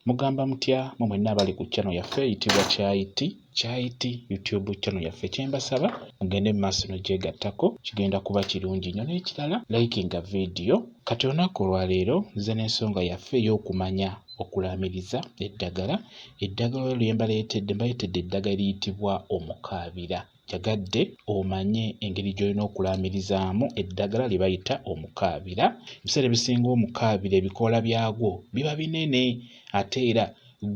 Mugamba mutya mwe mwenna abali ku channel yaffe eyitibwa Kyayiti Kyayiti YouTube channel yaffe, kyembasaba mugende mu maaso nogyegattako, kigenda kuba kirungi nnyo. N'ekirala, likinga vidiyo. Kati olunaku olwaleero nze n'ensonga yaffe ey'okumanya okulaamiriza eddagala. Eddagala lye mbaleetedde, mbaleetedde eddagala eriyitibwa omukaabira. Njagadde omanye engeri gy'olina okulaamirizaamu eddagala lye bayita omukaabira. Ebiseera ebisinga omukaabira ebikoola byagwo biba binene, ate era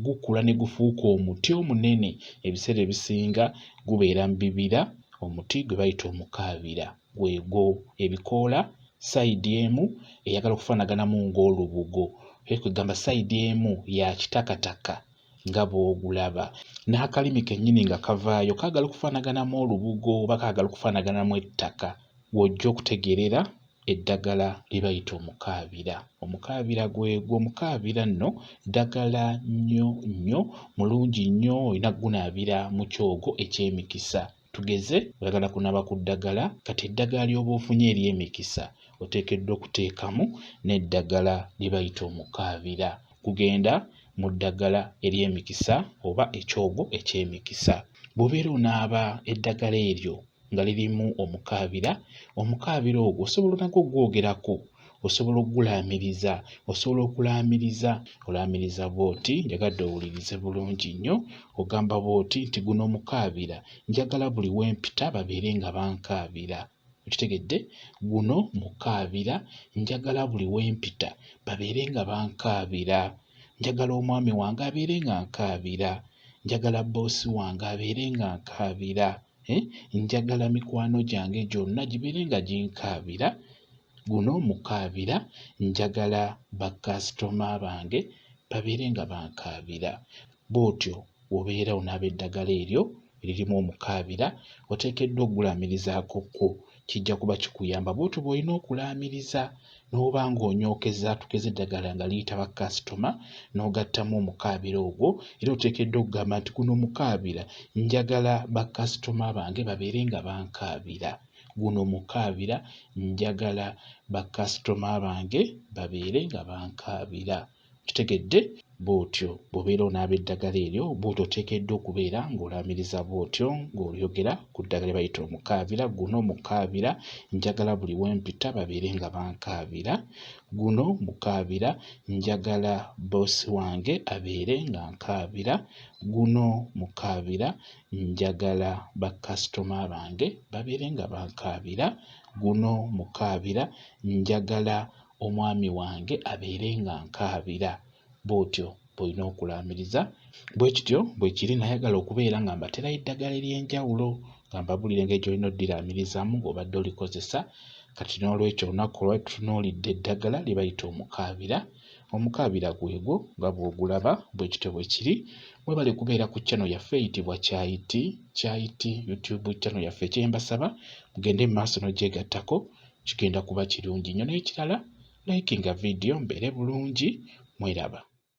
gukula ne gufuuka omuti omunene. Ebiseera ebisinga gubeera mu bibira. Omuti gwe bayita omukaabira gwegwo. Ebikoola sayidi emu eyagala okufaanaganamu ng'olubugo, kwegamba sayidi emu ya kitakataka nga bw'ogulaba, n'akalimi kennyini nga kavaayo kaagala okufaanaganamu olubugo oba kaagala okufaanaganamu ettaka. W'ojja okutegeerera eddagala lye bayita omukaabira. Omukaabira gwegwo. Omukaabira nno ddagala nnyo nnyo, mulungi nnyo, olina kugunaabira mu kyogo eky'emikisa. Tugeze oyagala kunaaba ku ddagala, kati eddagala ly'oba ofunye ery'emikisa oteekeddwa okuteekamu n'eddagala lye bayita omukaabira. Gugenda mu ddagala ery'emikisa oba ekyogo eky'emikisa. Bw'obeera onaaba eddagala eryo nga lirimu omukaabira, omukaabira ogwo osobola nagwo okugwogerako, osobola okugulaamiriza, osobola okulaamiriza. Olaamiriza bw'oti, njagadde owulirize bulungi nnyo, ogamba bw'oti nti guno omukaabira njagala buli we mpita babeere nga bankaabira. Okitegedde? Guno mukaabira njagala buli we mpita babeere nga bankaabira. Njagala omwami wange abeere nga nkaabira. Njagala bboosi wange abeere nga nkaabira. Njagala mikwano gyange gyonna gibeere nga ginkaabira. Guno mukaabira njagala bakasitoma bange babeere nga bankaabira. Bw'otyo bw'obeera onaaba eddagala eryo eririmu omukaabira, oteekeddwa okugulaamirizaako kwo, kijja kuba kikuyamba. Bw'otyo bw'olina okulaamiriza n'oba ng'onyookeza, tugeze eddagala nga liyita bakasitoma n'ogattamu omukaabira ogwo, era oteekeddwa okugamba nti guno mukaabira njagala bakasitoma bange babeere nga bankaabira. Guno mukaabira njagala bakasitoma bange babeere nga bankaabira. Okitegedde? Bw'otyo bw'obeera onaaba eddagala eryo, bw'otyo oteekeddwa okubeera ng'olaamiriza bw'otyo ng'oyogera ku ddagala lye bayita omukaabira. Guno mukaabira njagala buli we mpita babeere nga bankaabira. Guno mukaabira njagala bboosi wange abeere nga nkaabira. Guno mukaabira njagala bakasitoma bange babeere nga bankaabira. Guno mukaabira njagala omwami wange abeere nga nkaabira. Bw'otyo bw'olina okulaamiriza. Bwe kityo bwe kiri. Nayagala okubeera nga mbateerayo eddagala ery'enjawulo nga mbabuulira engeri gy'olina oddiraamirizaamu ng'obadde olikozesa. Kati noolwekyo olunaku olwaleero tutunuulidde eddagala lye bayita omukaabira. Omukaabira gwegwo nga bw'ogulaba, bwe kityo bwe kiri. Mwebale kubeera ku channel yaffe eyitibwa Kyayiti Kyayiti YouTube channel yaffe. Kye mbasaba mugende mu maaso n'ogyegattako, kigenda kuba kirungi nnyo. N'ekirala, likinga vidiyo mbeere bulungi, mweraba.